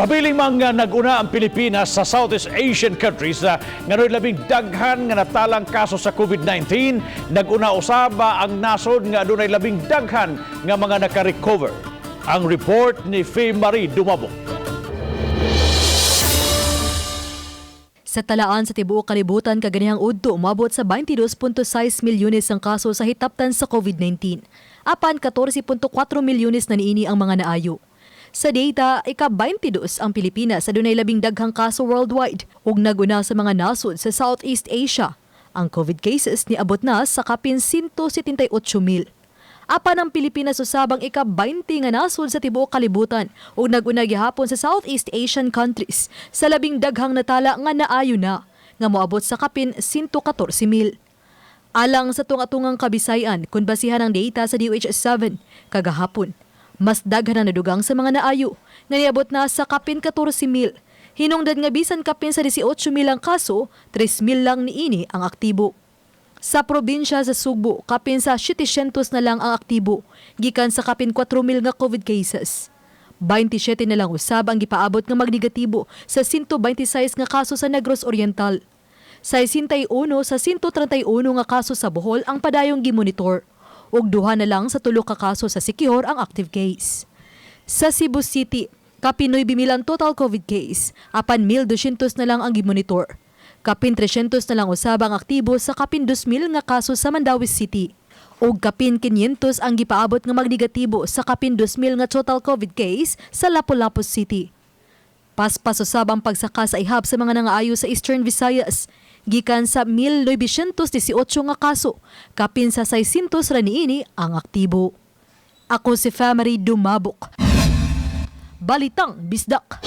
Pabiling mga nag-una ang Pilipinas sa Southeast Asian countries nga dunay labing daghan nga natalang kaso sa COVID-19, nag-una usab ang nasod nga dunay labing daghan nga mga naka-recover. Ang report ni Faye Marie Dumabok. Sa talaan sa tibuok kalibutan kaganihang udto, umabot sa 22.6 milyones ang kaso sa hitaptan sa COVID-19. Apan 14.4 milyones na niini ang mga naayo. Sa data, ika-22 ang Pilipinas sa dunay labing daghang kaso worldwide ug naguna sa mga nasod sa Southeast Asia. Ang COVID cases niabot na sa kapin 178 mil. Apan ang Pilipinas usab ang ika-20 nga nasod sa tibuok kalibutan ug nag-una gihapon sa Southeast Asian countries sa labing daghang natala nga naayo na nga moabot sa kapin 114 mil. Alang sa tunga-tungang Kabisayan, kung basihan ang data sa DOH 7 kagahapon, mas daghan ang nadugang sa mga naayo nga niabot na sa kapin 14 mil. Hinungdan nga bisan kapin sa 18 mil ang kaso, 3 mil lang niini ang aktibo. Sa probinsya sa Sugbo, kapin sa 700 na lang ang aktibo, gikan sa kapin 4,000 nga COVID cases. 27 na lang usab ang gipaabot nga magnegatibo sa 126 nga kaso sa Negros Oriental. 61 sa 131 nga kaso sa Bohol ang padayong gimonitor, ug duha na lang sa 3 ka kaso sa Siquijor ang active case. Sa Cebu City, kapin 9,000 ang total COVID case, apan 1,200 na lang ang gimonitor. Kapin 300 na lang usab ang aktibo sa kapin 2,000 nga kaso sa Mandaue City. Ug kapin 500 ang gipaabot nga magnegatibo sa kapin 2,000 nga total COVID case sa Lapu-Lapu City. Paspas usab ang pagsaka sa ihap sa mga nangaayo sa Eastern Visayas. Gikan sa 1,918 nga kaso, kapin sa 600 ra niini ang aktibo. Ako si Family Dumabok. Balitang Bisdak.